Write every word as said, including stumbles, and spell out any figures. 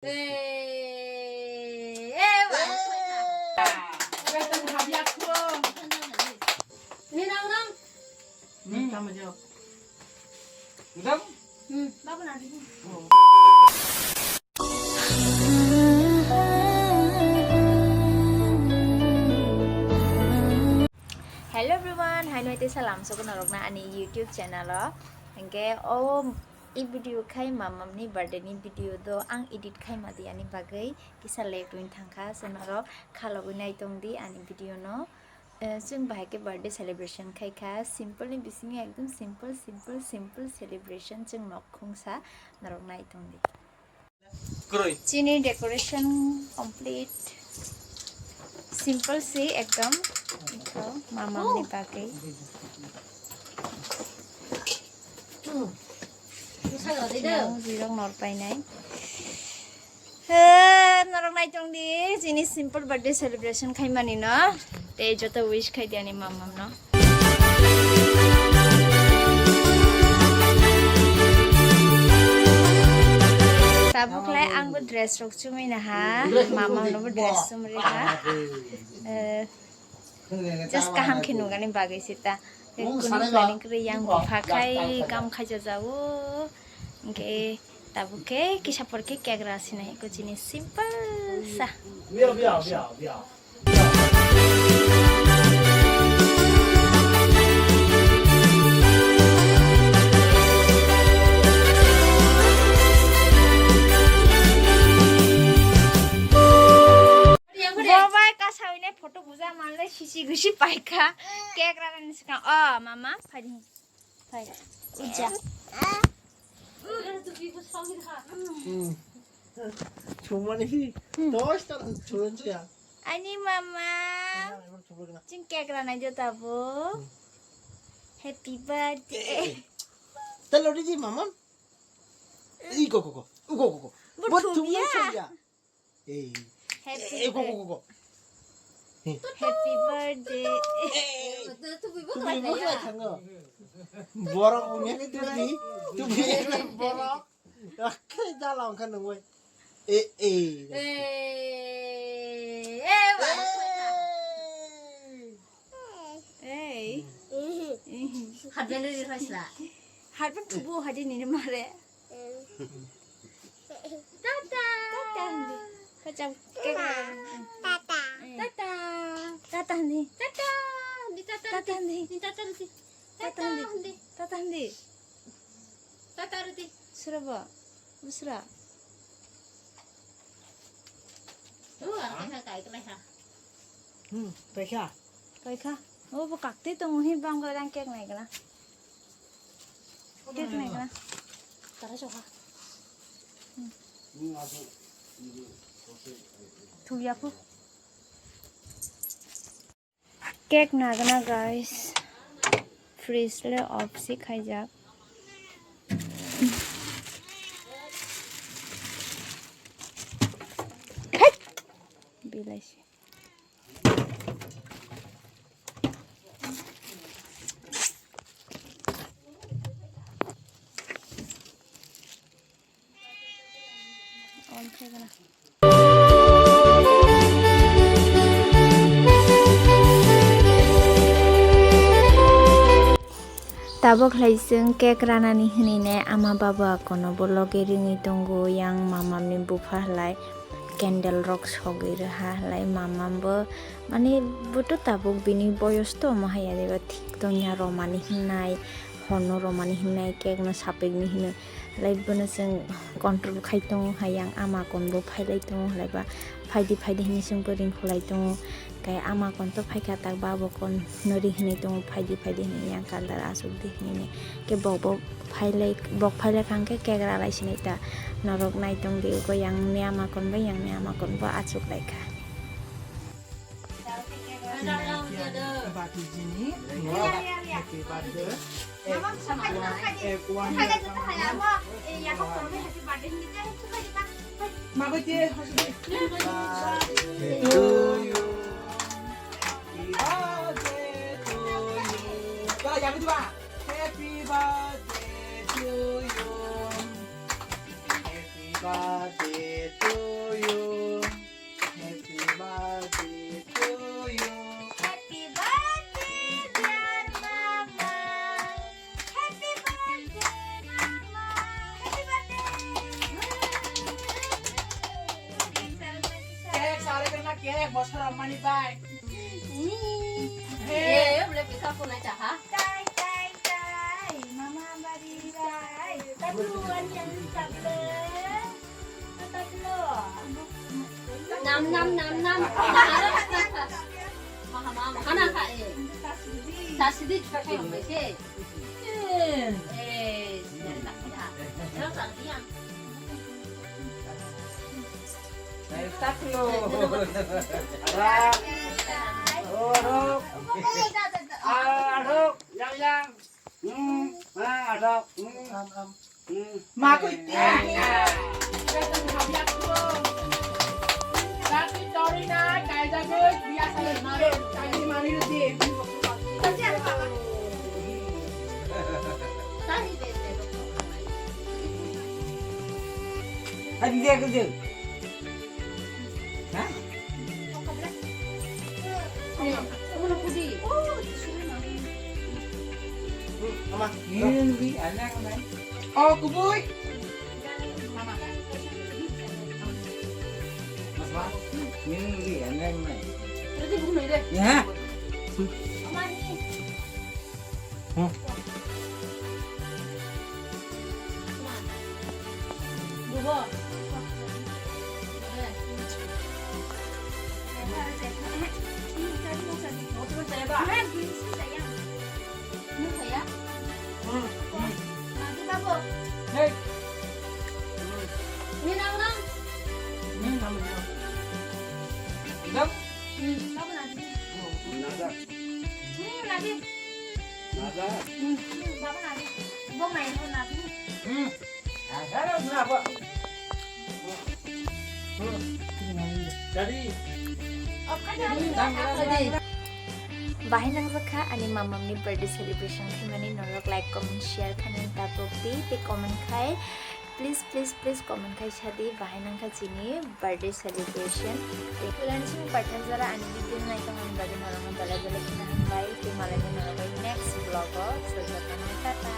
Eh, eh, wah. Ni nang nang. Hmm. Tama jawab. Udah? Hmm, bapak nanti. Oh. Hello everyone, hai noi tei salam sokno rokna ani YouTube channel o. Hingke o i video khai mamamni birthday ni video do ang edit khai ma di ani bagwi kisa late win thangkha, se norok khalogwi nai tong di ani video no. Eh, chwng bahai khe birthday celebration khai kha, simple ni bisingo ekdom simple, simple, simple celebration chwng nok khungsa norok nai tong di. Kwrwi. Chini decoration complete. Simple si ekdom. Iko mamamni bagwi. Bwsajirok nor painai. He, norok nai tong di, chini simple birthday celebration khai mani no. Tei joto wish khai di ani mamam no. Tabuk lai ang bo dress rok chumui na ha, mama no bo dress chumui ha. Eh, just kaham khe nungani bagwi sita. Kunu planning kwrwi yang bupha khai kam khaija jao. Hingke tabuk khe kisa por khe cake ra sinai ko chini simple sa. Bo bai kasawine photo buja manle sisi gusi paikha. Cake rana ni sikang. Oh, mama, phai. Phai. Uja. Hmm. Chumani hi. Hmm. Dos ta chuman chuya. Ani mama. Ching cake rana jo tabo. Hmm. Happy birthday. Talo di mama. Iko koko. Uko koko. Buat buat chumani chuya. Ei. Happy birthday. Ei, go, go, go, go. Hey. Happy birthday. Ei, ei, ei. Tubi mo khlai thango. Borok wngya khe tubi, tubi borok. Akhai jala wngkha nungwi. Ei, ei. Ei, ei, wa. Ei. Ei. Habele di khasla. Harpan tubu hadi nini mare. Tata. Tata hindi. Kacang. Tata. Tata. Tata hindi. Tata. Hindi tata. Tata hindi. Hindi tata hindi. Tata hindi. Tata hindi. Tata hindi. Sura ba? Busra. Oh, apa kai kelai ha? Hmm, paikha. Paikha. Oh, bo kakti tong hi bang ko dang cake nai kena. Cake nai kena. Tara choka. Thuya phu. Cake nagana guys. Fridge le off si khaijak. Bilai se. On khai gana. Tabok khlai chwng cake ranani hwnwi ne ama baba kono bo loge ringwi tongo, yang mamamni bupha halai candle rok sogwi rwha halai mamam bo, mane, bo to tabuk bini boyos to omo hai ya, deba thik tongya romani hwnai, horno romani hwnai, cake no sapikni hwnwi. Lai bono chwng control khai tongo hai, yang ama kon bo phailai tongo, halai ba phaidi phaidi hinwi chwng bo ringkhulai tongo. Kai ama kon to phaikha tak ba bo kon no ri hinwi tongo, phaidi phaidi hinwi yang kandar aswk di hinwi. Ke bok bo phailai, bok phailai kha hwnkhe cake ralai sinai ta. Norok nai tong di, uko yang ni ama kon bo, yang ni ama kon bo achuk lai kha. Bati jini, happy birthday. Ek, one, ek, one. Mama, dia, happy birthday. To you. Happy birthday to you. Happy birthday to you. Happy birthday to you. Happy birthday to you. Happy birthday, dear mama. Happy birthday, mama. Happy birthday. Cake sale kena cake bosor ammani bai. Hey. Eh, boleh bisa aku naik caha. Tai, tai, tai. Mama bari bai. Tapi luar yang tak boleh. Nam, nam, nam, nam. Maha, maha, maha na ka e. Tasidi kita kayak apa sih? Eh, eh, tak ya. Terus artinya. Taklo. Arok. Arok. Yang, yang. Hmm, ah, ada. Hmm. Am, am. Hmm. Ma ko iti. Tapi tori na, kaida ko, biasa le mare, kaida mare le di. Tapi ada apa? Tadi bete. Tadi dia kerja. Hah? Ama. Ini lebih enak, Nay. Oh, kubui. Mas, Mas. Ini lebih enak, Nay. Berarti bunuh deh. Ya. Ama ini. Hmm. Hmm. Hmm. Hey. Hmm. Naga. Hmm, lagi. Naga. Hmm, baba lagi. Bo main ko lagi. Hmm. Naga, naga. Hmm. Jadi. Bahai nangjak kha ani mamamni birthday celebration khaimani, norok like, comment, share khainani ta pokdi, tei comment khai. Please, please, please comment khai sadi, bahai nangkha chini birthday celebration. Tei Freelancing Partner jara ani video nai tongmani bagwi norokno belai belai kheno hambai. Tei malai norok bai next vlog o sojak nai. Tata.